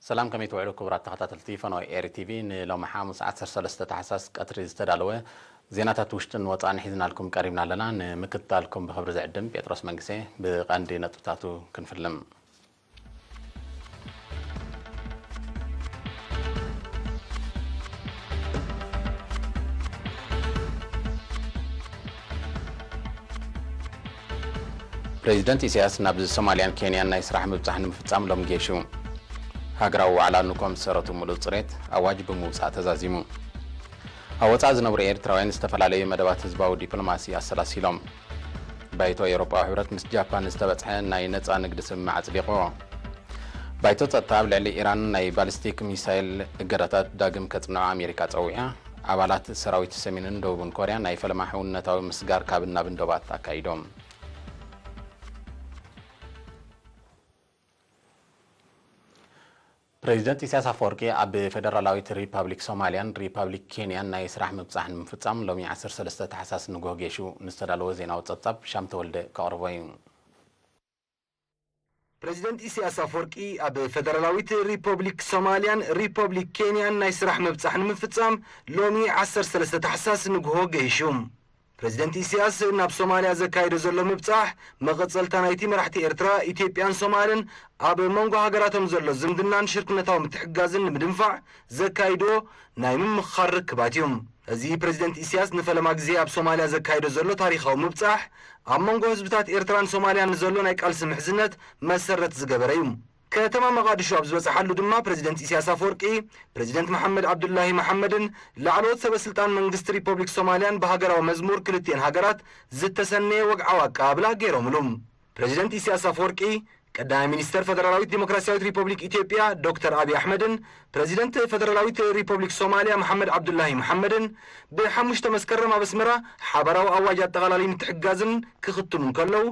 ሰላም፣ ከመይ ትውዕሉ ክቡራት ተኸታተልቲ ፈነወ ኤሪ ቲቪ? ንሎሚ ሓሙስ ዓሰርተ ሰለስተ ታሕሳስ ቀትሪ ዝተዳለወ ዜናታት ውሽጥን ወጻእን ሒዝናልኩም ቀሪብና ኣለና። ንምክትታልኩም ብኽብሪ ዝዕድም ጴጥሮስ መንግሴ። ብቐንዲ ነጥብታቱ ክንፍልም። ፕሬዚደንት ኢሳያስ ናብ ሶማልያን ኬንያን ናይ ስራሕ ምብጻሕ ንምፍጻም ሎም ጌሹ። ሃገራዊ ዋዕላ ንኮም ዝሰረቱ ምሉእ ጽሬት ኣዋጅ ብምውጻእ ተዛዚሙ። ኣብ ወጻኢ ዝነብሩ ኤርትራውያን ዝተፈላለዩ መደባት ህዝባዊ ዲፕሎማሲ ኣሰላሲሎም። ባይቶ ኤውሮጳዊ ሕብረት ምስ ጃፓን ዝተበጽሐ ናይ ነጻ ንግዲ ስምምዕ ኣጽዲቑ። ባይቶ ጸጥታ ኣብ ልዕሊ ኢራን ናይ ባሊስቲክ ሚሳይል እገዳታት ዳግም ከጽንዖ ኣሜሪካ ጸዊዓ። ኣባላት ሰራዊት ሰሜንን ደቡብን ኮርያ ናይ ፈለማ ሕውነታዊ ምስጋር ካብን ናብን ዶባት ኣካይዶም። ፕሬዚደንት ኢሳያስ ኣፈወርቂ ኣብ ፌደራላዊት ሪፓብሊክ ሶማልያን ሪፓብሊክ ኬንያን ናይ ስራሕ ምብጻሕ ንምፍጻም ሎሚ ዓሰርተ ሰለስተ ታሕሳስ ንግሆ ጌሹ። ንዝተዳለወ ዜናዊ ጸብጻብ ሻም ተወልደ ከቕርቦ እዩ። ፕሬዚደንት ኢሳያስ ኣፈወርቂ ኣብ ፌደራላዊት ሪፐብሊክ ሶማልያን ሪፐብሊክ ኬንያን ናይ ስራሕ ምብጻሕ ንምፍጻም ሎሚ ዓሰርተ ሰለስተ ታሕሳስ ንግሆ ገይሹ። ፕሬዚደንት ኢሳያስ ናብ ሶማልያ ዘካይዶ ዘሎ ምብጻሕ መቐጸልታ ናይቲ መራሕቲ ኤርትራ፣ ኢትዮጵያን ሶማልን ኣብ መንጎ ሃገራቶም ዘሎ ዝምድናን ሽርክነታዊ ምትሕግጋዝን ንምድንፋዕ ዘካይዶ ናይ ምምኽኻር ርክባት እዩ። እዚ ፕሬዚደንት ኢሳያስ ንፈለማ ግዜ ኣብ ሶማልያ ዘካይዶ ዘሎ ታሪኻዊ ምብጻሕ፣ ኣብ መንጎ ህዝብታት ኤርትራን ሶማልያን ንዘሎ ናይ ቃልሲ ምሕዝነት መሰረት ዝገበረ እዩ። ከተማ መቓድሾ ኣብ ዝበጽሓሉ ድማ ፕሬዚደንት ኢሳያስ ኣፈወርቂ፣ ፕሬዚደንት መሓመድ ዓብዱላሂ መሓመድን ላዕለዎት ሰበ ስልጣን መንግስቲ ሪፐብሊክ ሶማልያን ብሃገራዊ መዝሙር ክልቲኤን ሃገራት ዝተሰነየ ወግዓዊ ኣቀባብላ ገይሮምሉ። ፕሬዚደንት ኢሳያስ ኣፈወርቂ፣ ቀዳማይ ሚኒስተር ፈደራላዊት ዲሞክራሲያዊት ሪፐብሊክ ኢትዮጵያ ዶክተር ኣብይ ኣሕመድን ፕሬዚደንት ፈደራላዊት ሪፐብሊክ ሶማልያ መሓመድ ዓብዱላሂ መሓመድን ብሓሙሽተ መስከረም ኣብ ኣስመራ ሓባራዊ ኣዋጅ ኣጠቓላሊ ምትሕግጋዝን ክኽትሙ እንከለዉ፣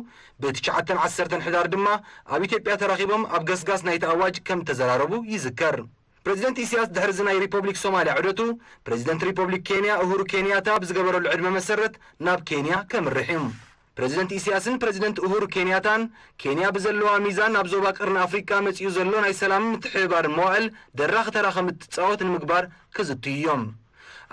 ብትሽዓተን ዓሰርተን ሕዳር ድማ ኣብ ኢትዮጵያ ተራኺቦም ኣብ ገስጋስ ናይቲ ኣዋጅ ከም ተዘራረቡ ይዝከር። ፕሬዚደንት ኢሳያስ ድሕሪ እዚ ናይ ሪፐብሊክ ሶማልያ ዑደቱ፣ ፕሬዚደንት ሪፐብሊክ ኬንያ ኡሁሩ ኬንያታ ብዝገበረሉ ዕድመ መሰረት ናብ ኬንያ ከምርሕ እዩ። ፕሬዚደንት ኢሳያስን ፕሬዚደንት ኡሁሩ ኬንያታን፣ ኬንያ ብዘለዋ ሚዛን ኣብ ዞባ ቀርኒ ኣፍሪቃ መጺኡ ዘሎ ናይ ሰላምን ምትሕብባርን መዋእል ደራኺ ተራ ከም እትጻወት ንምግባር ክዝትዩ እዮም።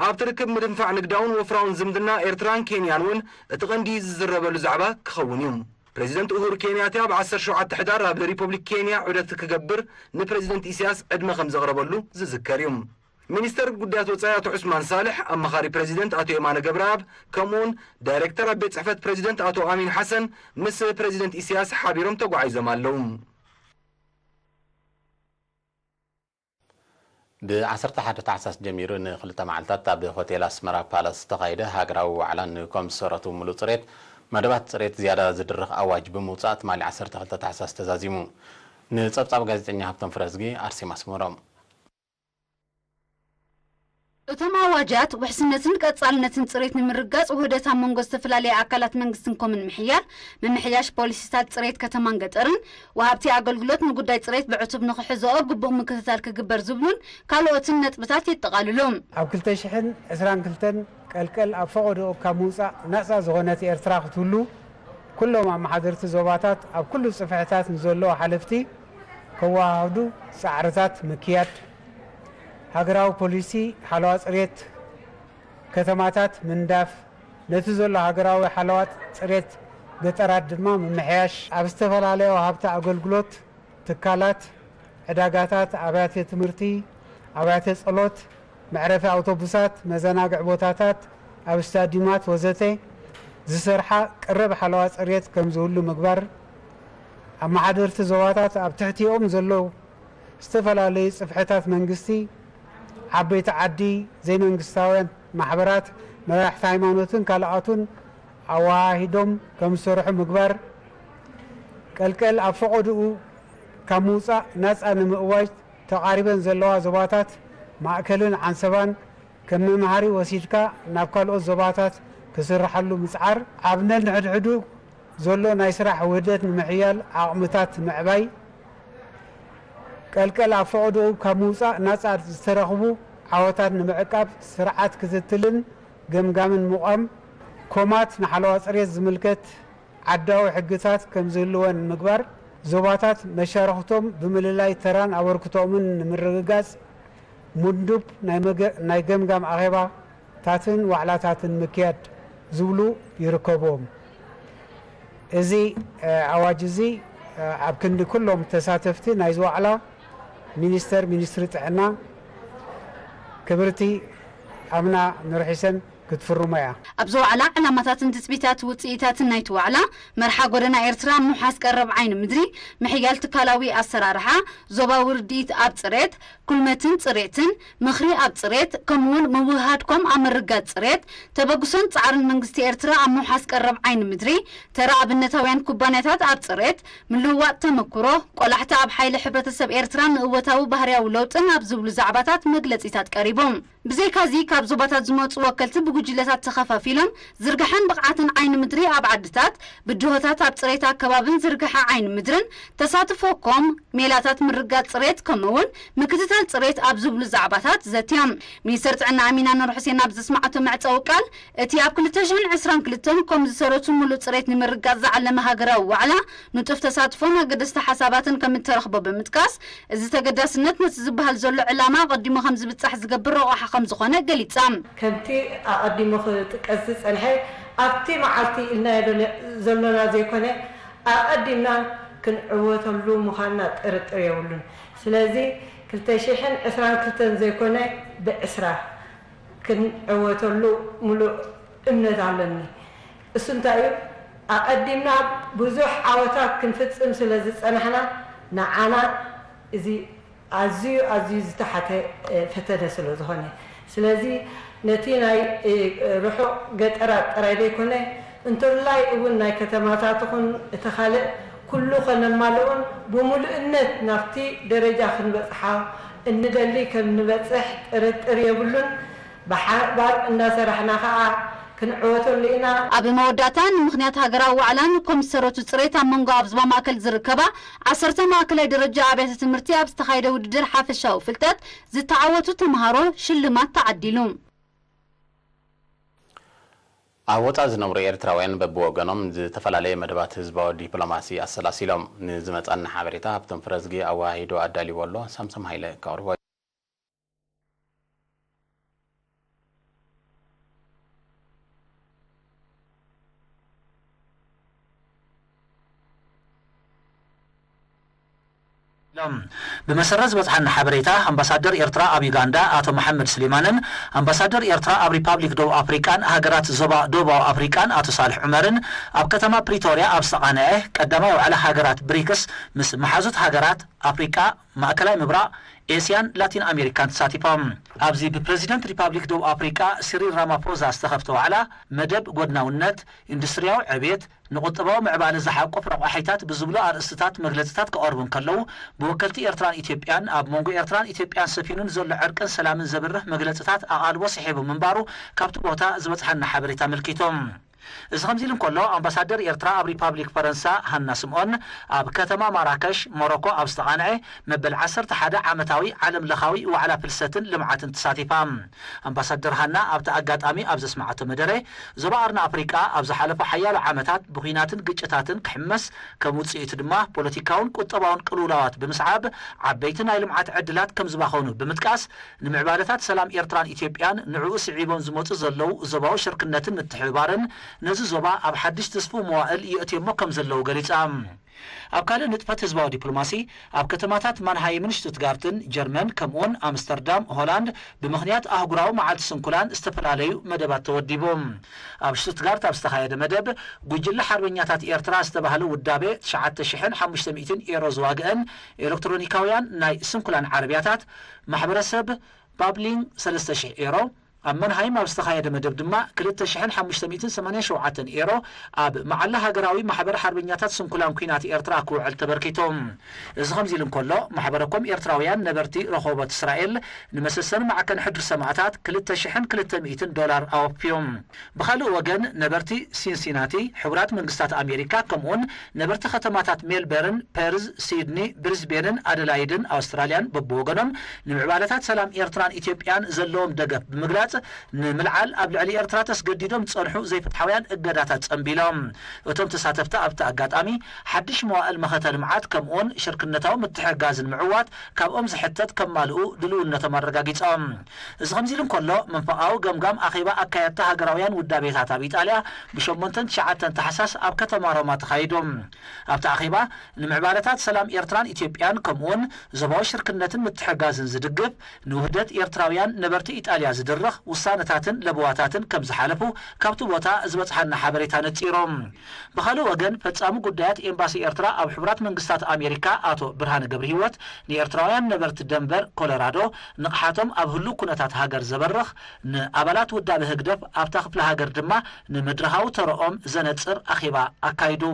ኣብቲ ርክብ ምድንፋዕ ንግዳውን ወፍራውን ዝምድና ኤርትራን ኬንያን እውን እቲ ቀንዲ ዝዝረበሉ ዛዕባ ክኸውን እዩ። ፕሬዚደንት ኡሁሩ ኬንያታ ብ ዓሰርተ ሸውዓተ ሕዳር ኣብ ሪፐብሊክ ኬንያ ዑደት ክገብር ንፕሬዚደንት ኢሳያስ ዕድመ ከም ዘቕረበሉ ዝዝከር እዩ። ሚኒስተር ጉዳያት ወጻኢ ኣቶ ዑስማን ሳልሕ፣ ኣማኻሪ ፕሬዚደንት ኣቶ የማነ ገብረኣብ፣ ከምኡውን ዳይሬክተር ኣብ ቤት ጽሕፈት ፕሬዚደንት ኣቶ ኣሚን ሓሰን ምስ ፕሬዚደንት ኢሳያስ ሓቢሮም ተጓዒዞም ኣለዉ። ብ ዓሰርተ ሓደ ታሕሳስ ጀሚሩ ንክልተ መዓልታት ኣብ ሆቴል ኣስመራ ፓላስ ዝተኻየደ ሃገራዊ ዋዕላ ንኮም ዝሰረቱ ምሉእ ጽሬት፣ መደባት ጽሬት ዝያዳ ዝድርኽ ኣዋጅ ብምውጻእ ትማሊ ዓሰርተ ክልተ ታሕሳስ ተዛዚሙ። ንጸብጻብ ጋዜጠኛ ሃብቶም ፍረዝጊ፣ ኣርሴማ ኣስመሮም። እቶም ኣዋጃት፣ ውሕስነትን ቀጻልነትን ጽሬት ንምርጋጽ፣ ውህደት ኣብ መንጎ ዝተፈላለያ ኣካላት መንግስትን ኮምን ምሕያል፣ ምምሕያሽ ፖሊሲታት ጽሬት ከተማን ገጠርን፣ ወሃብቲ ኣገልግሎት ንጉዳይ ጽሬት ብዕቱብ ንኽሕዝኦ ግቡእ ምክትታል ክግበር ዝብሉን ካልኦትን ነጥብታት የጠቓልሉ። ኣብ ክልተ ሽሕን ዕስራን ክልተን ቀልቀል ኣብ ፈቐዶኡ ካብ ምውጻእ ናጻ ዝኾነት ኤርትራ ክትህሉ፣ ኩሎም ኣመሓደርቲ ዞባታት ኣብ ኩሉ ጽፍሕታት ንዘለዉ ሓለፍቲ ከወሃህዱ ጻዕርታት ምክያድ፣ ሃገራዊ ፖሊሲ ሓለዋ ጽሬት ከተማታት ምንዳፍ፣ ነቲ ዘሎ ሃገራዊ ሓለዋ ጽሬት ገጠራት ድማ ምምሕያሽ፣ ኣብ ዝተፈላለያ ወሃብቲ ኣገልግሎት ትካላት፣ ዕዳጋታት፣ ኣብያተ ትምህርቲ፣ ኣብያተ ጸሎት፣ መዕረፊ ኣውቶቡሳት፣ መዘናግዒ ቦታታት፣ ኣብ ስታዲዩማት ወዘተ ዝሰርሓ ቀረብ ሓለዋ ጽሬት ከም ዝህሉ ምግባር፣ ኣመሓደርቲ ዞባታት ኣብ ትሕቲኦም ዘለዉ ዝተፈላለዩ ጽፍሕታት መንግስቲ፣ ዓበይቲ ዓዲ፣ ዘይመንግስታውያን ማሕበራት፣ መራሕቲ ሃይማኖትን ካልኣቱን ኣወሃሂዶም ከም ዝሰርሑ ምግባር፣ ቀልቀል ኣብ ፈቐድኡ ካብ ምውጻእ ናጻ ንምእዋጅ ተቓሪበን ዘለዋ ዞባታት ማእከልን ዓንሰባን ከም መምሃሪ ወሲድካ ናብ ካልኦት ዞባታት ክስርሓሉ ምጽዓር፣ ኣብ ነንሕድሕዱ ዘሎ ናይ ስራሕ ውህደት ንምሕያል ዓቕምታት ምዕባይ፣ ቀልቀል ኣብ ፈቐድኡ ካብ ምውጻእ ናጻ ዝተረኽቡ ዓወታት ንምዕቃብ ስርዓት ክትትልን ገምጋምን ምቋም፣ ኮማት ንሓለዋ ጽሬት ዝምልከት ዓዳዊ ሕግታት ከም ዝህልወን ምግባር፣ ዞባታት መሻርኽቶም ብምልላይ ተራን ኣበርክቶኦምን ንምርግጋጽ ምንዱብ ናይ መገ-፣ ናይ ገምጋም ኣኼባታትን ዋዕላታትን ምክያድ ዝብሉ ይርከብዎም። እዚ፣ እ፣ ኣዋጅ እዚ፣ እ፣ ኣብ ክንዲ ኩሎም ተሳተፍቲ ናይዚ ዋዕላ ሚኒስተር ሚኒስትሪ ጥዕና ክብርቲ ኣምና ኑርሒሰን ክትፍርሞ እያ። ኣብዚ ዋዕላ ዕላማታትን ትጽቢታት ውጽኢታትን ናይቲ ዋዕላ፣ መርሓ ጎደና ኤርትራ ምውሓስ ቀረብ ዓይኒ ምድሪ፣ ምሕያል ትካላዊ ኣሰራርሓ፣ ዞባዊ ርድኢት ኣብ ጽሬት፣ ኩልመትን ጽሬትን፣ ምኽሪ ኣብ ጽሬት፣ ከምኡውን ምውህሃድ ኮም ኣብ ምርጋጽ ጽሬት፣ ተበግሶን ጻዕርን መንግስቲ ኤርትራ ኣብ ምውሓስ ቀረብ ዓይኒ ምድሪ፣ ተራ ኣብነታውያን ኩባንያታት ኣብ ጽሬት፣ ምልውዋጥ ተመክሮ፣ ቆላሕታ ኣብ ሓይሊ ሕብረተሰብ ኤርትራ ንእወታዊ ባህርያዊ ለውጥን ኣብ ዝብሉ ዛዕባታት መግለጺታት ቀሪቦም። ብዘይካዚ፣ ካብ ዞባታት ዝመጹ ወከልቲ ብጉጅለታት ተኸፋፊሎም ዝርግሐን ብቕዓትን ዓይኒ ምድሪ ኣብ ዓድታት፣ ብድሆታት ኣብ ጽሬት ኣከባብን ዝርግሐ ዓይኒ ምድርን ተሳትፎ ኮም፣ ሜላታት ምርጋጽ ጽሬት፣ ከምኡ'ውን ምክትታል ጽሬት ኣብ ዝብሉ ዛዕባታት ዘትዮም። ሚኒስተር ጥዕና ኣሚና ኑር ሑሴን ኣብ ዘስማዓቶ መዕጸዊ ቃል፣ እቲ ኣብ ክልተ ሽሕን ዕስራን ክልተን ኮም ዝሰረቱ ምሉእ ጽሬት ንምርጋጽ ዝዓለመ ሃገራዊ ዋዕላ፣ ንጡፍ ተሳትፎን ኣገደስቲ ሓሳባትን ከም እተረኽቦ ብምጥቃስ፣ እዚ ተገዳስነት ነቲ ዝበሃል ዘሎ ዕላማ ኣቐዲሙ ከም ዝብጻሕ ዝገብር ረቋሒ ከም ዝኾነ ገሊጻ። ከምቲ ኣቐዲሙ ክጥቀስ ዝጸንሐ፣ ኣብቲ መዓልቲ ኢልናዮ ዘሎ-፣ ዘሎና ዘይኮነ፣ ኣቐዲምና ክንዕወተሉ ምዃንና ጥርጥር የብሉን። ስለዚ፣ ክልተ ሽሕን ዕስራን ክልተን ዘይኮነ፣ ብዕስራ ክንዕወተሉ ምሉእ እምነት ኣለኒ። እሱ እንታይ እዩ? ኣቐዲምና ብዙሕ ዓወታት ክንፍጽም ስለ ዝጸናሕና፣ ንዓና እዚ ኣዝዩ፣ ኣዝዩ ዝተሓተ፣ እ፣ ፈተነ ስለ ዝኾነ። ስለዚ ነቲ ናይ፣ እ፣ ርሑቕ ገጠራት ጥራይ ዘይኮነ፣ እንተላይ እውን ናይ ከተማታት ይኹን እቲ ካልእ ኩሉ ከነማልኡን ብምሉእነት ናብቲ ደረጃ ክንበጽሓ እንደሊ ከም ንበጽሕ ጥርጥር የብሉን። ብሓባር እንዳሰራሕና ኸኣ ክንዕወተሉ ኢና። ኣብ መወዳእታ፣ ንምኽንያት ሃገራዊ ዋዕላ ንኮም ዝሰረቱ ጽሬት ኣብ መንጎ ኣብ ዞባ ማእከል ዝርከባ ዓሰርተ ማእከላይ ደረጃ ኣብያተ ትምህርቲ ኣብ ዝተኻየደ ውድድር ሓፈሻዊ ፍልጠት ዝተዓወቱ ተምሃሮ ሽልማት ተዓዲሉ። ኣብ ወጻኢ ዝነብሩ ኤርትራውያን በብወገኖም ዝተፈላለየ መደባት ህዝባዊ ዲፕሎማሲ ኣሰላሲሎም። ንዝመጻና ሓበሬታ ሃብቶም ፍረዝጊ ኣወሃሂዱ ኣዳልይዎ ኣሎ። ሳምሶም ሃይለ ከቕርቦ እዩ። ኢሎም። ብመሰረት ዝበጽሓና ሓበሬታ፣ ኣምባሳደር ኤርትራ ኣብ ዩጋንዳ ኣቶ መሓመድ ስሌማንን ኣምባሳደር ኤርትራ ኣብ ሪፓብሊክ ደቡብ ኣፍሪቃን ሃገራት ዞባ ደቡባዊ ኣፍሪቃን ኣቶ ሳልሕ ዑመርን ኣብ ከተማ ፕሪቶርያ ኣብ ዝተቓንዐ ቀዳማይ ዋዕላ ሃገራት ብሪክስ ምስ መሓዙት ሃገራት ኣፍሪቃ፣ ማእከላይ ምብራቕ፣ ኤስያን ላቲን ኣሜሪካን ተሳቲፎም። ኣብዚ ብፕረዚደንት ሪፓብሊክ ደቡብ ኣፍሪቃ ሲሪል ራማፎዛ ዝተኸፍተ ዋዕላ፣ መደብ ጎድናውነት፣ ኢንዱስትርያዊ ዕብየት፣ ንቁጠባዊ ምዕባለ ዝሓቁፍ ረቋሒታት ብዝብሉ ኣርእስትታት መግለጽታት ክቐርቡ እንከለዉ፣ ብወከልቲ ኤርትራን ኢትዮጵያን ኣብ መንጎ ኤርትራን ኢትዮጵያን ሰፊኑ ንዘሎ ዕርቅን ሰላምን ዘብርህ መግለጽታት ኣቓልቦ ስሒቡ ምንባሩ ካብቲ ቦታ ዝበጽሓና ሓበሬታ ኣመልኪቱ። እዚ ከምዚ ኢሉ እንከሎ፣ ኣምባሳደር ኤርትራ ኣብ ሪፓብሊክ ፈረንሳ ሃና ስምኦን ኣብ ከተማ ማራከሽ ሞሮኮ ኣብ ዝተቓንዐ መበል ዓሰርተ ሓደ ዓመታዊ ዓለም ለኻዊ ዋዕላ ፍልሰትን ልምዓትን ተሳቲፋ። ኣምባሳደር ሃና ኣብቲ ኣጋጣሚ ኣብ ዘስመዓቶ መደረ፣ ዞባ ቀርኒ ኣፍሪቃ ኣብ ዝሓለፉ ሓያሎ ዓመታት ብኲናትን ግጭታትን ክሕመስ፣ ከም ውጽኢቱ ድማ ፖለቲካውን ቁጠባውን ቅልውላዋት ብምስዓብ ዓበይቲ ናይ ልምዓት ዕድላት ከም ዝባኸኑ ብምጥቃስ፣ ንምዕባለታት ሰላም ኤርትራን ኢትዮጵያን ንዕኡ ስዒቦም ዝመጹ ዘለዉ ዞባዊ ሽርክነትን ምትሕብባርን ነዚ ዞባ ኣብ ሓድሽ ትስፉው መዋእል የእትዮሞ ከም ዘለዉ ገሊጻ። ኣብ ካልእ ንጥፈት ህዝባዊ ዲፕሎማሲ፣ ኣብ ከተማታት ማንሃይምን ሽቱትጋርትን ጀርመን፣ ከምኡውን ኣምስተርዳም ሆላንድ፣ ብምኽንያት ኣህጉራዊ መዓልቲ ስንኩላን ዝተፈላለዩ መደባት ተወዲቡ። ኣብ ሽቱትጋርት ኣብ ዝተኻየደ መደብ፣ ጉጅለ ሓርበኛታት ኤርትራ ዝተባህለ ውዳቤ ትሽዓተ ሽሕን ሓሙሽተ ሚእትን ኤሮ ዝዋግአን ኤሌክትሮኒካውያን ናይ ስንኩላን ዓረብያታት፣ ማሕበረሰብ ባብሊን ሰለስተ ሽሕ ኤሮ፣ ኣብ መንሃይም ኣብ ዝተኻየደ መደብ ድማ ክልተ ሽሕን ሓሙሽተ ሚእትን ሰማንያን ሸውዓተን ኤሮ ኣብ መዓላ ሃገራዊ ማሕበር ሓርበኛታት ስንኩላን ኲናት ኤርትራ ክውዕል ተበርኪቱ። እዚ ከምዚ ኢሉ እንከሎ፣ ማሕበረ ኮም ኤርትራውያን ነበርቲ ረኾቦት እስራኤል ንመሰሰኒ ማዕከን ሕድሪ ሰማእታት ክልተ ሽሕን ክልተ ሚእትን ዶላር ኣወፍዮም። ብኻልእ ወገን፣ ነበርቲ ሲንሲናቲ፣ ሕቡራት መንግስታት ኣሜሪካ፣ ከምኡውን ነበርቲ ከተማታት ሜልበርን፣ ፐርዝ፣ ሲድኒ፣ ብሪዝቤንን ኣደላይድን ኣውስትራልያን በብወገኖም ንምዕባለታት ሰላም ኤርትራን ኢትዮጵያን ዘለዎም ደገፍ ብምግላጽ፣ ንምልዓል ኣብ ልዕሊ ኤርትራ ተስገዲዶም ዝጸንሑ ዘይፍትሓውያን እገዳታት ጸንቢሎም። እቶም ተሳተፍቲ ኣብቲ ኣጋጣሚ ሓድሽ መዋእል መኸተ ልምዓት ከምኡውን ሽርክነታዊ ምትሕግጋዝ ንምዕዋት ካብኦም ዝሕተት ከማልኡ ድልውነቶም ኣረጋጊጾም። እዚ ከምዚ ኢሉ እንከሎ፣ መንፈቓዊ ገምጋም ኣኼባ ኣካየድቲ ሃገራውያን ውዳቤታት ኣብ ኢጣልያ ብሸሞንተን ትሽዓተን ታሕሳስ ኣብ ከተማ ሮማ ተኻይዱ። ኣብቲ ኣኼባ ንምዕባለታት ሰላም ኤርትራን ኢትዮጵያን ከምኡውን ዞባዊ ሽርክነትን ምትሕጋዝን ዝድግፍ ንውህደት ኤርትራውያን ነበርቲ ኢጣልያ ዝድርኽ ውሳነታትን ለበዋታትን ከም ዝሓለፉ ካብቲ ቦታ ዝበጽሓና ሓበሬታ ነጺሩ። ብኻልእ ወገን ፈጻሚ ጉዳያት ኤምባሲ ኤርትራ ኣብ ሕቡራት መንግስታት ኣሜሪካ ኣቶ ብርሃነ ገብረሂወት ንኤርትራውያን ነበርቲ ደንቨር ኮሎራዶ ንቕሓቶም ኣብ ህሉው ኩነታት ሃገር ዘበርኽ ንኣባላት ውዳበ ህግደፍ ኣብታ ክፍለ ሃገር ድማ ንመድረኻዊ ተረኦም ዘነጽር ኣኼባ ኣካይዱ።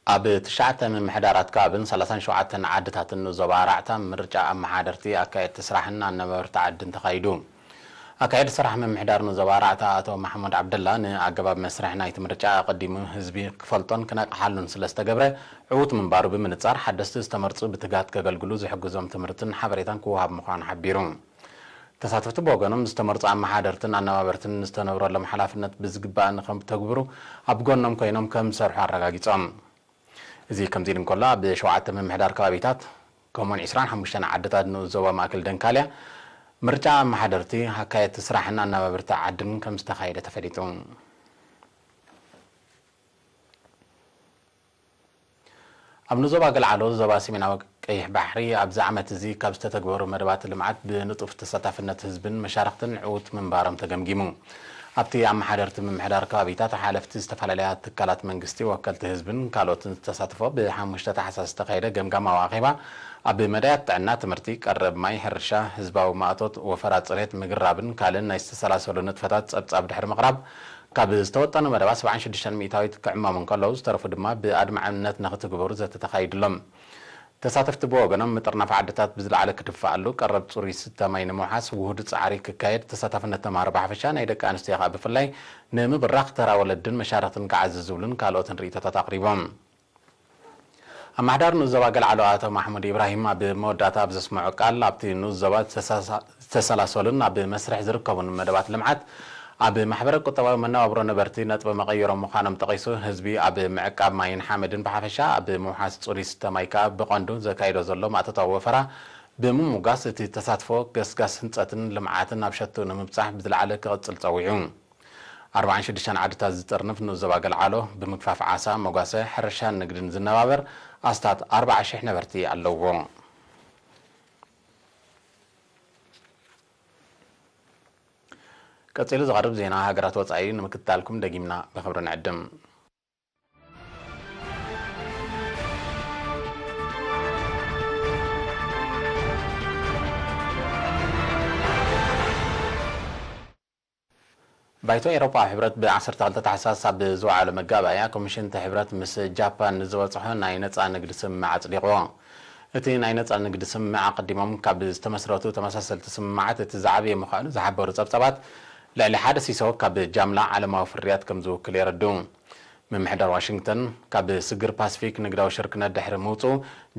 ኣብ ትሽዓተ ምምሕዳራት ከባብን ሰላሳን ሸውዓተን ዓድታትን ንዞባ ኣራዕታ ምርጫ ኣመሓደርቲ፣ ኣካየድቲ ስራሕን ኣነባበርቲ ዓድን ተኻይዱ። ኣካየዲ ስራሕ ምምሕዳር ንዞባ ኣራዕታ ኣቶ ማሕሙድ ዓብደላ፣ ንኣገባብ መስርሕ ናይቲ ምርጫ ኣቐዲሙ ህዝቢ ክፈልጦን ክነቕሓሉን ስለ ዝተገብረ ዕዉት ምንባሩ ብምንጻር፣ ሓደስቲ ዝተመርጹ ብትግሃት ከገልግሉ ዝሕግዞም ትምህርትን ሓበሬታን ክወሃብ ምዃኑ ሓቢሩ። ተሳተፍቲ ብወገኖም፣ ዝተመርጹ ኣመሓደርትን ኣነባበርትን ዝተነብረሎም ሓላፍነት ብዝግባእ ንኸተግብሩ ኣብ ጎኖም ኮይኖም ከም ዝሰርሑ ኣረጋጊጾም። እዚ ከምዚ ኢሉ እንከሎ፣ ኣብ ሸውዓተ ምምሕዳር ከባቢታት ከምኡውን ዕስራን ሓሙሽተን ዓድታት ንኡስ ዞባ ማእከል ደንካልያ ምርጫ ኣመሓደርቲ፣ ኣካየድቲ ስራሕን ኣነባበርቲ ዓድን ከም ዝተኻየደ ተፈሊጡ። ኣብ ንዞባ ገልዓሎ፣ ዞባ ሰሜናዊ ቀይሕ ባሕሪ ኣብዚ ዓመት እዚ ካብ ዝተተግበሩ መደባት ልምዓት ብንጡፍ ተሳታፍነት ህዝብን መሻርኽትን ዕዉት ምንባሮም ተገምጊሙ። ኣብቲ ኣመሓደርቲ ምምሕዳር ከባቢታት፣ ሓለፍቲ ዝተፈላለያ ትካላት መንግስቲ፣ ወከልቲ ህዝብን ካልኦትን ዝተሳተፎ ብሓሙሽተ ታሕሳስ ዝተኻየደ ገምጋማዊ ኣኼባ ኣብ መዳያት ጥዕና፣ ትምህርቲ፣ ቀረብ ማይ፣ ሕርሻ፣ ህዝባዊ ማእቶት፣ ወፈራ ጽሬት፣ ምግራብን ካልእን ናይ ዝተሰላሰሉ ንጥፈታት ጸብጻብ ድሕሪ ምቕራብ፣ ካብ ዝተወጠኑ መደባት ሰብዓን ሽዱሽተን ሚእታዊት ክዕመሙ እንከለዉ፣ ዝተረፉ ድማ ብኣድማዕነት ንኽትግበሩ ዘተ ተኻይድሎም። ተሳተፍቲ ብወገኖም፣ ምጥርናፍ ዓድታት ብዝለዓለ ክድፋኣሉ፣ ቀረብ ጽሩይ ዝስተ ማይ ንምውሓስ ውሁድ ጻዕሪ ክካየድ፣ ተሳታፍነት ተማሃሮ ብሓፈሻ፣ ናይ ደቂ ኣንስትዮ ከኣ ብፍላይ ንምብራኽ ተራ ወለድን መሻርኽትን ክዓዝዝ ዝብሉን ካልኦትን ርእይቶታት ኣቕሪቦም። ኣመሓዳሪ ንኡስ ዞባ ገልዓሎ ኣቶ ማሕሙድ ኢብራሂም ኣብ መወዳእታ ኣብ ዘስምዖ ቃል፣ ኣብቲ ንኡስ ዞባ ዝተሳሳ-፣ ዝተሰላሰሉን ኣብ መስርሕ ዝርከቡን መደባት ልምዓት ኣብ ማሕበረ ቁጠባዊ መነባብሮ ነበርቲ ነጥቢ መቐይሮ ምዃኖም ጠቒሱ፣ ህዝቢ ኣብ ምዕቃብ ማይን ሓመድን ብሓፈሻ፣ ኣብ ምውሓስ ጽሩይ ዝስተ ማይ ከኣ ብቐንዱ ዘካይዶ ዘሎ ማእቶታዊ ወፈራ ብምምጓስ፣ እቲ ተሳትፎ ገስጋስ ህንጸትን ልምዓትን ኣብ ሸትኡ ንምብጻሕ ብዝለዓለ ክቕጽል ጸዊዑ። ኣርባዓን ሽዱሽተን ዓድታት ዝጥርንፍ ንኡስ ዞባ ገልዓሎ፣ ብምግፋፍ ዓሳ፣ መጓሰ፣ ሕርሻን ንግድን ዝነባበር ኣስታት ኣርባዓ ሽሕ ነበርቲ ኣለዎ። ቀጺሉ ዝቐርብ ዜና ሃገራት ወጻኢ ንምክትታልኩም ደጊምና ብኽብሪ ንዕድም። ባይቶ ኤውሮጳዊ ሕብረት ብ ዓሰርተ ክልተ ታሕሳስ ኣብ ዝወዓሎ መጋባእያ፣ ኮሚሽን እቲ ሕብረት ምስ ጃፓን ንዝበጽሖ ናይ ነጻ ንግዲ ስምምዕ ኣጽዲቕዎ። እቲ ናይ ነጻ ንግዲ ስምምዕ ኣቐዲሞም ካብ ዝተመስረቱ ተመሳሰልቲ ስምምዓት እቲ ዝዓበየ ምዃኑ ዝሓበሩ ጸብጻባት፣ ልዕሊ ሓደ ሲሶ ካብ ጃምላ ዓለማዊ ፍርያት ከም ዝውክል የረድኡ። ምምሕዳር ዋሽንግተን ካብ ስግር ፓስፊክ ንግዳዊ ሽርክነት ድሕሪ ምውጽኡ፣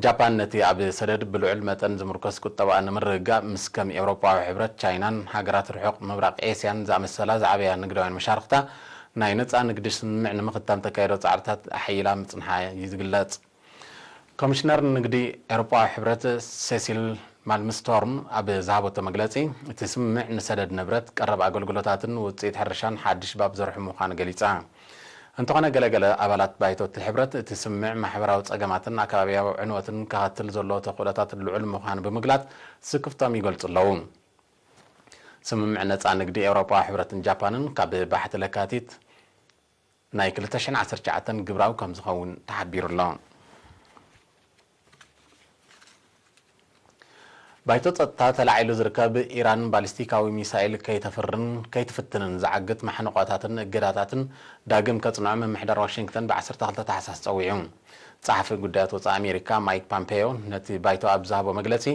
ጃፓን ነቲ ኣብ ሰደድ ብልዑል መጠን ዝምርኮስ ቁጠባኣ ንምርግጋእ ምስ ከም ኤውሮጳዊ ሕብረት፣ ቻይናን ሃገራት ርሑቕ ምብራቕ ኤስያን ዝኣመሰላ ዝዓበያ ንግዳውያን መሻርኽታ ናይ ነጻ ንግዲ ስምምዕ ንምኽታም ተካየዶ ጻዕርታት ኣሐይላ ምጽንሓ እዩ ዝግለጽ። ኮሚሽነር ንግዲ ኤውሮጳዊ ሕብረት ሴሲል ማልምስቶርም ኣብ ዝሃበቶ መግለጺ፣ እቲ ስምምዕ ንሰደድ ንብረት፣ ቀረብ ኣገልግሎታትን ውጽኢት ሕርሻን ሓድሽ ባብ ዘርሑ ምዃኑ ገሊጻ። እንተኾነ፣ ገለገለ ኣባላት ባይቶ እቲ ሕብረት፣ እቲ ስምምዕ ማሕበራዊ ጸገማትን ኣከባብያዊ ዕንወትን ከኸትል ዘለዎ ተኽእሎታት ልዑል ምዃኑ ብምግላጽ፣ ስክፍቶም ይገልጹ ኣለዉ። ስምምዕ ነጻ ንግዲ ኤውሮጳዊ ሕብረትን ጃፓንን ካብ ባሕቲ ለካቲት ናይ ክልተ ሽሕን ዓሰርተ ትሽዓተን ግብራዊ ከም ዝኸውን ተሓቢሩ ኣሎ። ባይቶ ጸጥታ ተላዒሉ ዝርከብ፣ ኢራን ባሊስቲካዊ ሚሳይል ከይተፍርን ከይትፍትንን ዝዓግት ማሕንቆታትን እገዳታትን ዳግም ከጽንዖ ምምሕዳር ዋሽንግተን ብ ዓሰርተ ክልተ ታሕሳስ ጸዊዑ። ጸሓፊ ጉዳያት ወጻኢ ኣሜሪካ ማይክ ፖምፔዮ ነቲ ባይቶ ኣብ ዝሃቦ መግለጺ፣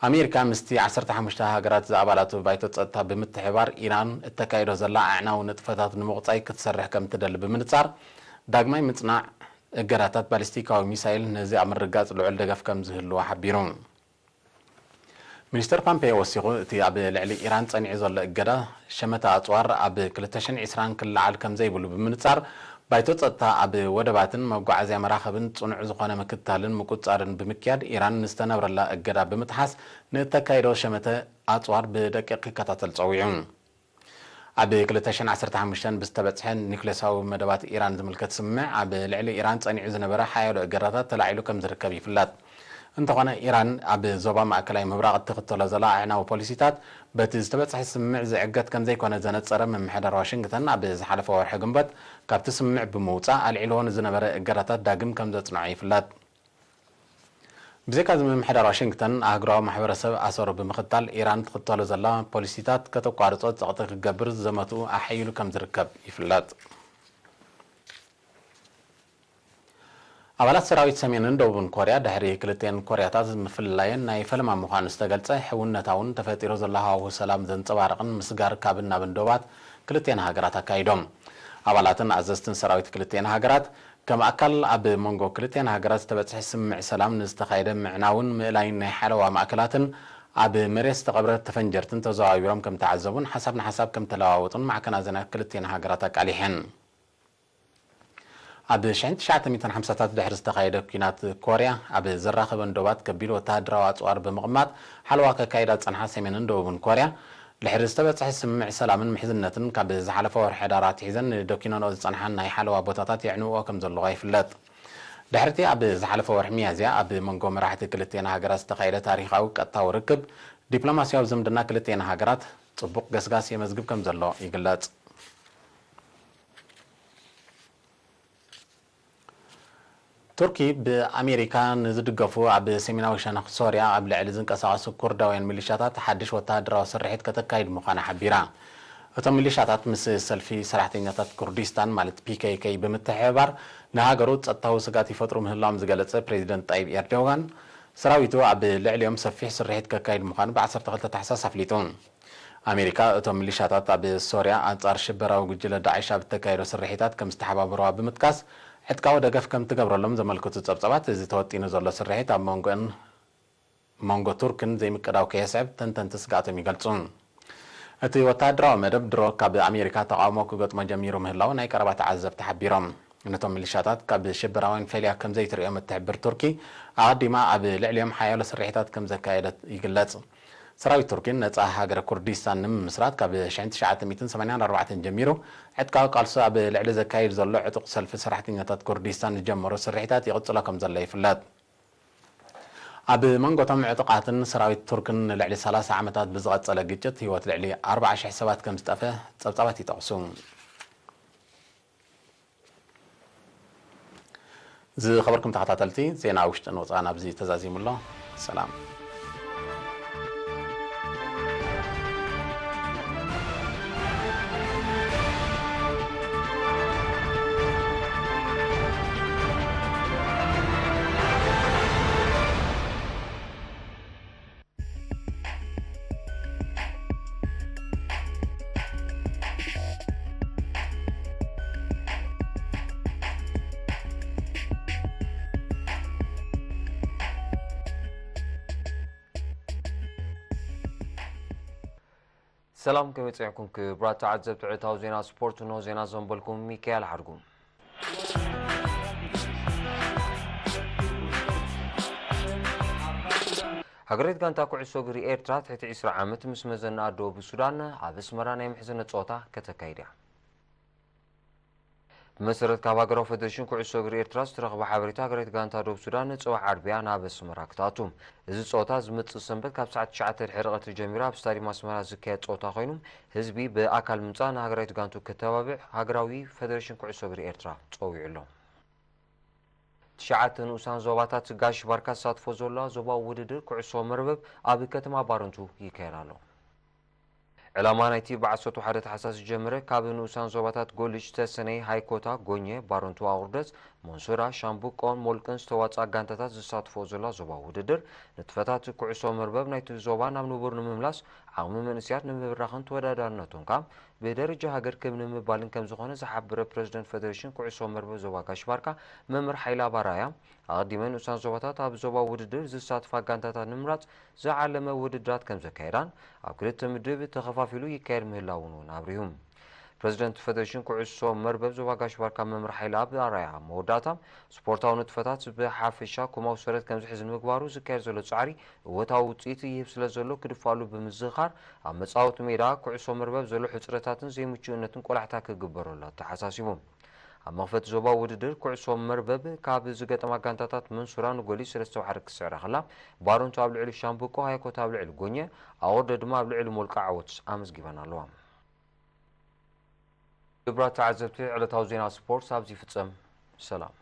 ኣሜሪካ ምስቲ ዓሰርተ ሓሙሽተ ሃገራት ዝኣባላቱ ባይቶ ጸጥታ ብምትሕባር፣ ኢራን እተካይዶ ዘላ ኣዕናዊ ንጥፈታት ንምቑጻይ ክትሰርሕ ከም ትደሊ ብምንጻር፣ ዳግማይ ምጽናዕ እገዳታት ባሊስቲካዊ ሚሳይል ነዚ ኣብ ምርጋጽ ልዑል ደገፍ ከም ዝህልዎ ሓቢሩ። ሚኒስተር ፓምፔዮ ወሲኹ፣ እቲ ኣብ ልዕሊ ኢራን ጸኒዑ ዘሎ እገዳ፣ ሸመተ ኣጽዋር ኣብ ክልተ ሽሕን ዕስራን ክለዓል ከም ዘይብሉ ብምንጻር፣ ባይቶ ጸጥታ ኣብ ወደባትን መጓዓዝያ መራኽብን ጽኑዕ ዝኾነ ምክትታልን ምቁጽጻርን ብምክያድ፣ ኢራን ንዝተነብረላ እገዳ ብምጥሓስ ንእተካይዶ ሸመተ ኣጽዋር ብደቂቕ ክከታተል ጸዊዑ። ኣብ ክልተ ሽሕን ዓሰርተ ሓሙሽተን ብዝተበጽሐ ኒውክሌሳዊ መደባት ኢራን ዝምልከት ስምምዕ፣ ኣብ ልዕሊ ኢራን ጸኒዑ ዝነበረ ሓያሎ እገዳታት ተላዒሉ ከም ዝርከብ ይፍለጥ። እንተኾነ፣ ኢራን ኣብ ዞባ ማእከላይ ምብራቕ እትኽተሎ ዘላ ኣዕናዊ ፖሊሲታት፣ በቲ ዝተበጽሐ ስምምዕ ዝዕገት ከም ዘይኮነ ዘነጸረ ምምሕዳር ዋሽንግተን፣ ኣብ ዝሓለፈ ወርሒ ግንቦት ካብቲ ስምምዕ ብምውጻእ፣ ኣልዒልዎ ንዝነበረ እገዳታት ዳግም ከም ዘጽንዖ ይፍለጥ። ብዘይካዚ፣ ምምሕዳር ዋሽንግተን ኣህጉራዊ ማሕበረሰብ ኣሰሩ ብምኽታል፣ ኢራን ትኽተሎ ዘላ ፖሊሲታት ከተቋርጾ ጸቕጢ ክገብር ዝዘመቱ ኣሐይሉ ከም ዝርከብ ይፍለጥ። ኣባላት ሰራዊት ሰሜንን ደቡብን ኮርያ፣ ድሕሪ ክልቲኤን ኮርያታት ምፍልላየን ናይ ፈለማ ምዃኑ ዝተገልጸ፣ ሕውነታውን ተፈጢሩ ዘሎ ሃዋሁ ሰላም ዘንጸባርቕን ምስጋር ካብን ናብን ዶባት ክልቲኤን ሃገራት ኣካይዶም። ኣባላትን ኣዘዝትን ሰራዊት ክልቲኤን ሃገራት፣ ከም ኣካል ኣብ መንጎ ክልቲኤን ሃገራት ዝተበጽሐ ስምምዕ ሰላም ንዝተኻየደ ምዕናውን ምእላይን ናይ ሓለዋ ማእከላትን፣ ኣብ መሬት ዝተቐብረ ተፈንጀርትን ተዘዋዊሮም ከም ተዓዘቡን ሓሳብ ንሓሳብ ከም ተለዋወጡን ማዕከናት ዜና ክልቲኤን ሃገራት ኣቃሊሐን። ኣብ ሽሕን ትሽዓተ ሚእትን ሓምሳታት ድሕሪ ዝተኻየደ ኲናት ኮርያ፣ ኣብ ዘራኸበን ዶባት ከቢድ ወተሃደራዊ ኣጽዋር ብምቕማጥ ሓለዋ ከካይዳ ዝጸንሓ ሰሜንን ደቡብን ኮርያ፣ ድሕሪ ዝተበጽሐ ስምምዕ ሰላምን ምሕዝነትን፣ ካብ ዝሓለፈ ወርሒ ሕዳር ኣትሒዘን ንደኪነንኦ ዝጸንሓን ናይ ሓለዋ ቦታታት የዕንውኦ ከም ዘለዋ ይፍለጥ። ድሕርቲ ኣብ ዝሓለፈ ወርሒ ሚያዝያ ኣብ መንጎ መራሕቲ ክልቲኤን ሃገራት ዝተኻየደ ታሪኻዊ ቀጥታዊ ርክብ፣ ዲፕሎማስያዊ ዝምድና ክልቲኤን ሃገራት ጽቡቕ ገስጋስ የመዝግብ ከም ዘሎ ይግለጽ። ቱርኪ ብኣሜሪካ ንዝድገፉ ኣብ ሰሜናዊ ሸነኽ ሶርያ ኣብ ልዕሊ ዝንቀሳቐሱ ኩርዳውያን ሚሊሻታት ሓድሽ ወተሃደራዊ ስርሒት ከተካይድ ምዃና ሓቢራ። እቶም ሚሊሻታት ምስ ሰልፊ ሰራሕተኛታት ኩርዲስታን ማለት ፒ ኬ ኬ ብምትሕብባር ንሃገሩ ጸጥታዊ ስግኣት ይፈጥሩ ምህላዎም ዝገለጸ ፕሬዚደንት ጣይብ ኤርዶጋን፣ ሰራዊቱ ኣብ ልዕሊኦም ሰፊሕ ስርሒት ከካይድ ምዃኑ ብ ዓሰርተ ክልተ ታሕሳስ ኣፍሊጡ። ኣሜሪካ እቶም ሚሊሻታት ኣብ ሶርያ ኣንጻር ሽበራዊ ጉጅለ ዳዕሽ ኣብ እተካየዶ ስርሒታት ከም ዝተሓባበርዋ ብምጥቃስ፣ ዕጥቃዊ ደገፍ ከም ትገብረሎም ዘመልክቱ ጸብጻባት፣ እዚ ተወጢኑ ዘሎ ስርሒት ኣብ መንጎን መንጎ ቱርክን ዘይምቅዳው ከየስዕብ ተንተንቲ ስግኣቶም ይገልጹ። እቲ ወተሃደራዊ መደብ ድሮ ካብ ኣሜሪካ ተቓውሞ ክገጥሞ ጀሚሩ ምህላው ናይ ቀረባ ተዓዘብቲ ሓቢሮም። ነቶም ሚሊሻታት ካብ ሽበራውያን ፈልያ ከም ዘይትርእዮም እትሕብር ቱርኪ፣ ኣቐዲማ ኣብ ልዕሊኦም ሓያሎ ስርሒታት ከም ዘካየደት ይግለጽ። ሰራዊት ቱርኪን ነጻ ሃገረ ኩርዲስታን ንምምስራት ካብ ሽሕን ትሽዓተ ሚእትን ሰማንያን ኣርባዕተን ጀሚሩ ዕጥቃዊ ቃልሱ ኣብ ልዕሊ ዘካይድ ዘሎ ዕጡቕ ሰልፊ ሰራሕተኛታት ኩርዲስታን ዝጀመሮ ስርሒታት ይቕጽሎ ከም ዘሎ ይፍለጥ። ኣብ መንጎ እቶም ዕጡቓትን ሰራዊት ቱርክን ንልዕሊ ሰላሳ ዓመታት ብዝቐጸለ ግጭት ህይወት ልዕሊ ኣርባዓ ሽሕ ሰባት ከም ዝጠፍአ ጸብጻባት ይጠቕሱ። ዝኸበርኩም ተኸታተልቲ፣ ዜና ውሽጥን ወጻእን ኣብዚ ተዛዚሙ ኣሎ። ሰላም። ሰላም፣ ከመይ ጸኒሕኩም ክቡራት ተዓዘብቲ ዕለታዊ ዜና ስፖርት? እንሆ ዜና ዘንበልኩም ሚካኤል ሓድጉ። ሃገራዊት ጋንታ ኩዕሶ እግሪ ኤርትራ ትሕቲ ዕስራ ዓመት ምስ መዘናኣ ደቡብ ሱዳን ኣብ ኣስመራ ናይ ምሕዝነት ጸወታ ከተካይድ እያ። ብመሰረት ካብ ሃገራዊ ፌደሬሽን ኩዕሶ እግሪ ኤርትራ ዝተረኽበ ሓበሬታ፣ ሃገራዊት ጋንታ ደቡብ ሱዳን ጽባሕ ዓርቢያ ናብ ኣስመራ ክትኣቱ። እዚ ጸወታ ዝመጽእ ሰንበት ካብ ሰዓት ትሽዓተ ድሕሪ ቀትሪ ጀሚሩ ኣብ ስታድየም ኣስመራ ዝካየድ ጸወታ ኮይኑ፣ ህዝቢ ብኣካል ምምጻእ ንሃገራዊት ጋንቱ ከተባብዕ ሃገራዊ ፌደሬሽን ኩዕሶ እግሪ ኤርትራ ጸዊዑ ኣሎ። ትሽዓተ ንኡሳን ዞባታት ጋሽ ባርካ ዝሳትፎ ዘሎ ዞባዊ ውድድር ኩዕሶ መርበብ ኣብ ከተማ ባረንቱ ይካየድ ኣሎ። ዕላማ ናይቲ ብ ዓሰርተ ሓደ ታሕሳስ ዝጀመረ ካብ ንኡሳን ዞባታት ጎልጅ፣ ተሰነይ፣ ሃይኮታ፣ ጎኘ፣ ባረንቱ፣ ኣቑርደት፣ መንሱራ፣ ሻምብቆን ሞልቅን ዝተዋፅኣ ጋንታታት ዝሳትፎ ዘላ ዞባ ውድድር፣ ንጥፈታት ኩዕሶ መርበብ ናይቲ ዞባ ናብ ንቡር ንምምላስ፣ ዓቕሚ መንእስያት ንምብራኽን ተወዳዳርነቶም ከዓ ብደረጃ ሃገር ክብ ንምባልን ከም ዝኾነ ዝሓበረ ፕረዚደንት ፌደሬሽን ኩዕሶ መርበብ ዞባ ጋሽ ባርካ መምህር ሓይለ ኣባራያ፣ ኣቐዲመ ንኡሳን ዞባታት ኣብ ዞባ ውድድር ዝሳትፋ ጋንታታት ንምምራፅ ዝዓለመ ውድድራት ከም ዘካየዳን ኣብ ክልተ ምድብ ተኸፋፊሉ ይካየድ ምህላውን እውን ኣብሪሁ። ፕረዚደንት ፌደሬሽን ኩዕሶ መርበብ ዞባ ጋሽ ባርካ መምህር ሓይለ ኣብ ኣርኣያ መወዳእታ፣ ስፖርታዊ ንጥፈታት ብሓፈሻ ኮማዊ ሰረት ከም ዝሕዝ ንምግባሩ ዝካየድ ዘሎ ጻዕሪ እወታዊ ውጽኢት ይህብ ስለ ዘሎ ክድፋሉ ብምዝኻር፣ ኣብ መጻወቲ ሜዳ ኩዕሶ መርበብ ዘሎ ሕጽረታትን ዘይምቹእነትን ቆላሕታ ክግበረሉ ኣተሓሳሲቡ። ኣብ መኽፈቲ ዞባ ውድድር ኩዕሶ መርበብ ካብ ዝገጠማ ጋንታታት መንሱራ ንጎሊ ሰለስተ ባሕሪ ክስዕራ ከላ፣ ባሮንቶ ኣብ ልዕሊ ሻምብቆ፣ ሃይኮት ኣብ ልዕሊ ጎኘ፣ ኣወርደ ድማ ኣብ ልዕሊ ሞልቃ ዓወት ኣመዝጊበን ኣለዋ። ክቡራት ተዓዘብቲ፣ ዕለታዊ ዜና ስፖርት ኣብዚ ይፍጸም። ሰላም።